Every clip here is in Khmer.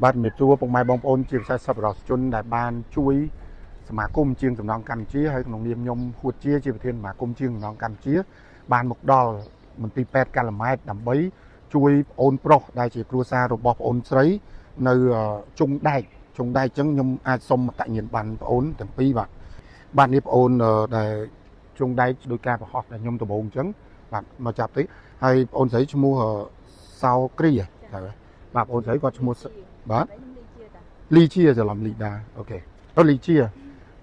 បាទជំរាបសួរពុកម៉ែបងប្អូនជាពិសេសសប្បុរសជនដែលបានជួយសមាគមជាងសំណង់កម្ពុជាហើយក្នុងនាមខ្ញុំហួតជាប្រធានសមាគមជាងសំណង់កម្ពុជាបានមកដល់មន្ទីរពេទ្យកាល់ម៉ែតដើម្បីជួយប្អូនប្រុសដែលជាគ្រួសាររបស់ប្អូនស្រីនៅជុងដែកជុងដែកអញ្ចឹងខ្ញុំអាចសុំអត្តញ្ញាណប័ណ្ណប្អូនទាំងពីរបាទបាទនេះប្អូនដែលជុងដែកដោយការបង្ហោះដែលខ្ញុំដំបូងអញ្ចឹងបាទមកចាប់តិចហើយប្អូនស្រីឈ្មោះសោគ្រាត្រូវបាទប្អូនស្រីគាត់ឈ្មោះបាទលីជាច្រឡំលីដាអូខេទៅលីជា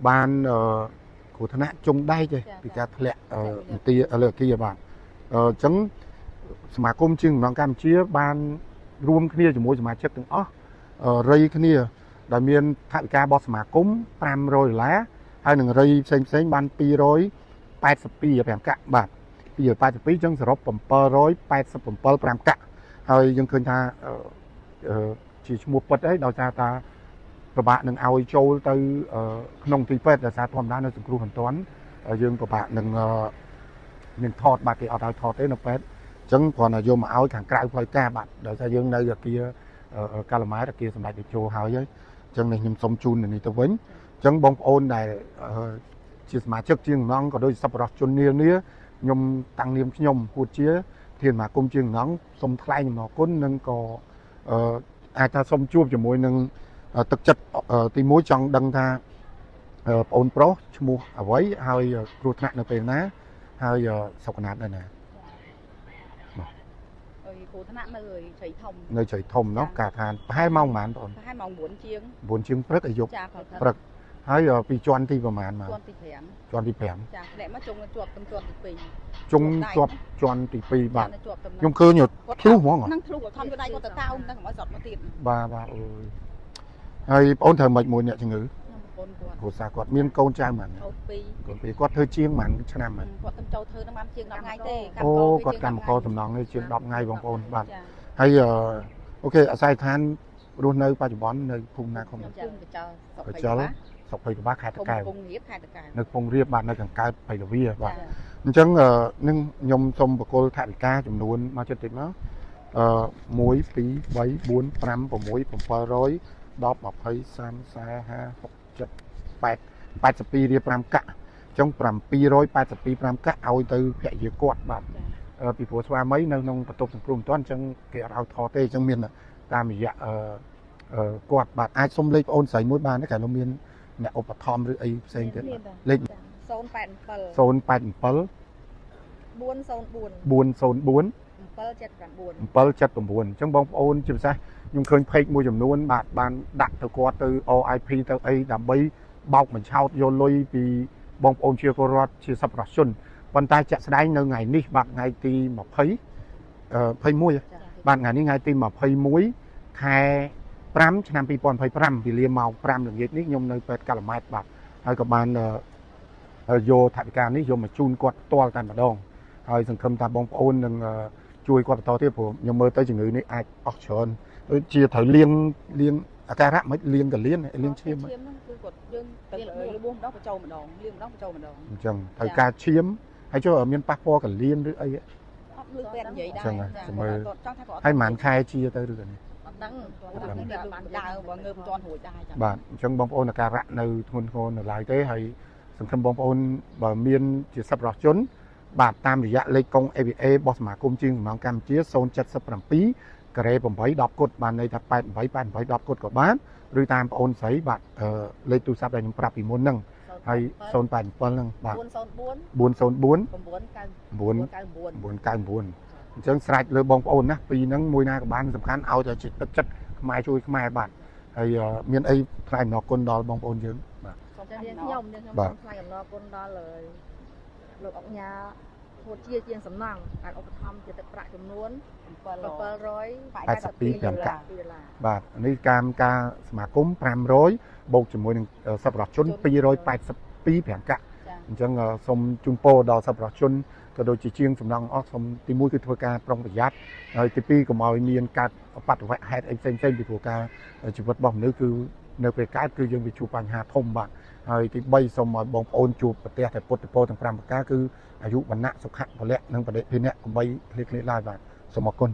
បានគ្រោះថ្នាក់ជុងដែកឯពីការធ្លាក់មន្ទីរលើអគារបាទអញ្ចឹងសមាគមជាងសំណង់កម្ពុជាបានរួមគ្នាជាមួយសមាជិកទាំងអស់រៃគ្នាដែលមានថវិការបស់សមាគម500ដុល្លារហើយនឹងរៃផ្សេងផ្សេងបាន282 5កាក់បាទ282អញ្ចឹងសរុប787 5កាក់ហើយយើងឃើញថាជាឈ្មោះពិតអីដោយសារតាពិបាកនឹងឲ្យចូលទៅក្នុងទីពេទ្យដោយសារធម្មតានៅសង្គ្រោះមិនទាន់យើងពិបាកនឹងថតបាទគេអត់ឲ្យថតទេនៅពេទ្យអញ្ចឹងគ្រាន់តែយកមកឲ្យខាងក្រៅផ្លូវការបាទដោយសារយើងនៅអាគារកាល់ម៉ែតអាគារសម្ដេចតេជោហើយអញ្ចឹងនេះខ្ញុំសូមជូននេះទៅវិញអញ្ចឹងបងប្អូនដែលជាសមាជិកជាងសំណង់ក៏ដូចសប្បុរសជននានាខ្ញុំតាំងនាមខ្ញុំហួតជាធានសមាគមជាងសំណង់សូមថ្លែងអំណរគុណនិងក៏អាចថាសូមជួបជាមួយនឹងទឹកចិត្តទី1ចង់ដឹងថាប្អូនប្រុសឈ្មោះអ្វីហើយគ្រោះថ្នាក់នៅពេលណាហើយសុខណាត់នៅណាអើយគ្រោះថ្នាក់នៅជ្រៃធំនៅជ្រៃធំនោះការដ្ឋានប្រហែលម៉ោងប៉ុន្មានបងប្រហែលម៉ោង9ជាង9ជាងព្រឹកអាយុព្រឹកហើយពីជាន់ទីប្រហែលមកជាន់ទី5ជាន់ទី5ចាធ្លាក់មកជុងជាប់តំជាន់ទី2ជុងជាប់ជាន់ទី2បាទខ្ញុំឃើញធ្លុះហ្មងហ្នឹងធ្លុះគាត់ធំយកដៃគាត់ទៅតោងតែកុំឲ្យសត់មកទៀតបាទបាទអើយហើយបងអូនត្រូវមិនមួយអ្នកជំងឺខ្ញុំប្រពន្ធគាត់គ្រួសារគាត់មានកូនចៅប៉ុន្មានកូនពីរកូនពីរគាត់ធ្វើជាងប៉ុន្មានឆ្នាំហ្នឹងគាត់ទៅចូលធ្វើនឹងបានជាង10ថ្ងៃទេអូគាត់កម្មករសំណងនេះជាង10ថ្ងៃបងប្អូនបាទហើយអូខេអាស័យដ្ឋានរស់នៅបច្ចុប្បន្ននៅភូមិណាឃុំភូមិកញ្ចលស្រុកភ័យក្បាលខេត្តតាកែវកំពង់រាបខេត្តតាកែវនៅកំពង់រាបបាទនៅខាងកើតភ័យលវាបាទអញ្ចឹងនឹងខ្ញុំសូមបកគលថវិកាចំនួនមកចិត្តតិចមក1 2 3 4 5 6 700 10 20 30 40 50 60 70 82រៀល5កាក់អញ្ចឹង782 5កាក់ឲ្យទៅភរិយាគាត់បាទពីព្រោះស្វាមីនៅក្នុងបន្ទប់សង្គ្រោះមិនទាន់អញ្ចឹងគេអត់ឲ្យថតទេអញ្ចឹងមានតាមរយៈគាត់បាទអាចសុំលេខប្អូនស្រីមួយបានទេកាលនោះមានអ្នកឧបត្ថម្ភឬអីផ្សេងទៀតលេខ087 087 404 404 779 779អញ្ចឹងបងប្អូនជាពិសេសខ្ញុំឃើញ page មួយចំនួនបាទបានដាក់ទៅគាត់ទៅ OIP ទៅអីដើម្បីបោកបញ្ឆោតយកលុយពីបងប្អូនជាពលរដ្ឋជាសប្បុរសជនប៉ុន្តែជាក់ស្ដែងនៅថ្ងៃនេះបាទថ្ងៃទី20 21បាទថ្ងៃនេះថ្ងៃទី21ខែ5ឆ្នាំ2025វេលាម៉ោង5ល្ងាចនេះខ្ញុំនៅពេទ្យកាល់ម៉ែតបាទហើយក៏បានយកថវិកានេះយកមកជូនគាត់ផ្ទាល់តែម្ដងហើយសង្ឃឹមថាបងប្អូននឹងជួយគាត់បន្តទៀតព្រោះខ្ញុំមើលទៅជំងឺនេះអាចអស់ច្រើនដូចជាត្រូវលាងអាការៈមិនលាងកលៀនលាងឈាមឈាមហ្នឹងគឺគាត់យើងទៅរបួសម្ដងបញ្ចូលម្ដងលាងម្ដងបញ្ចូលម្ដងអញ្ចឹងត្រូវការឈាមហើយចូលមានប៉ះពាល់កលៀនឬអីអត់លឺពេទ្យនិយាយដែរចាំមើលចង់ថាគាត់ហើយប៉ុន្មានខែជាទៅឬនេះអត់ដឹងបានដើរបើងើបមិនទាន់រួចដែរចាបាទអញ្ចឹងបងប្អូនអាការៈនៅធ្ងន់ធ្ងរនៅឡើយទេហើយសង្ឃឹមបងប្អូនបើមានជាសប្បុរសជនបាទតាមរយៈលេខកុង ABA របស់សមាគមជាងសំណង់កម្ពុជា077ការ៉េ8 10គុតបានន័យថា88 88 10គុតក៏បានឬតាមប្អូនស្រីបាទលេខទូរស័ព្ទដែលខ្ញុំប្រាប់ពីមុនហ្នឹងហើយ087ហ្នឹងបាទ404 404 999 999អញ្ចឹងស្រេចលើបងប្អូនណាពីរហ្នឹងមួយណាក៏បានសំខាន់ឲ្យតែជាទឹកចិត្តខ្មែរជួយខ្មែរបាទហើយមានអីថ្លែងអំណរគុណដល់បងប្អូនយើងបាទចាខ្ញុំសូមថ្លែងអំណរគុណដល់លោកអុកញ៉ាហួតជាជាងសំណង់បានឧបត្ថម្ភជាទឹកប្រាក់ចំនួន782 5កាក់បាទនេះតាមការសមាគម500បូកជាមួយនឹងសប្បុរសជន282 5កាក់អញ្ចឹងសូមជូនពរដល់សប្បុរសជនក៏ដូចជាជាងសំណង់អស់សូមទី1គឺធ្វើការប្រុងប្រយ័ត្នហើយទី2កុំឲ្យមានកើតបដិវហេតុអីផ្សេងៗពីព្រោះការជីវិតរបស់មនុស្សគឺនៅពេលកើតគឺយើងវាជួបបញ្ហាធំបាទហើយទី3សូមឲ្យបងប្អូនជួបប្រទះតែពុទ្ធពរទាំង5ប្រការគឺអាយុវណ្ណៈសុខៈពលៈនិងបដិភិនៈកុំបីឃ្លាតគ្នាឡើយបាទសូមអរគុណ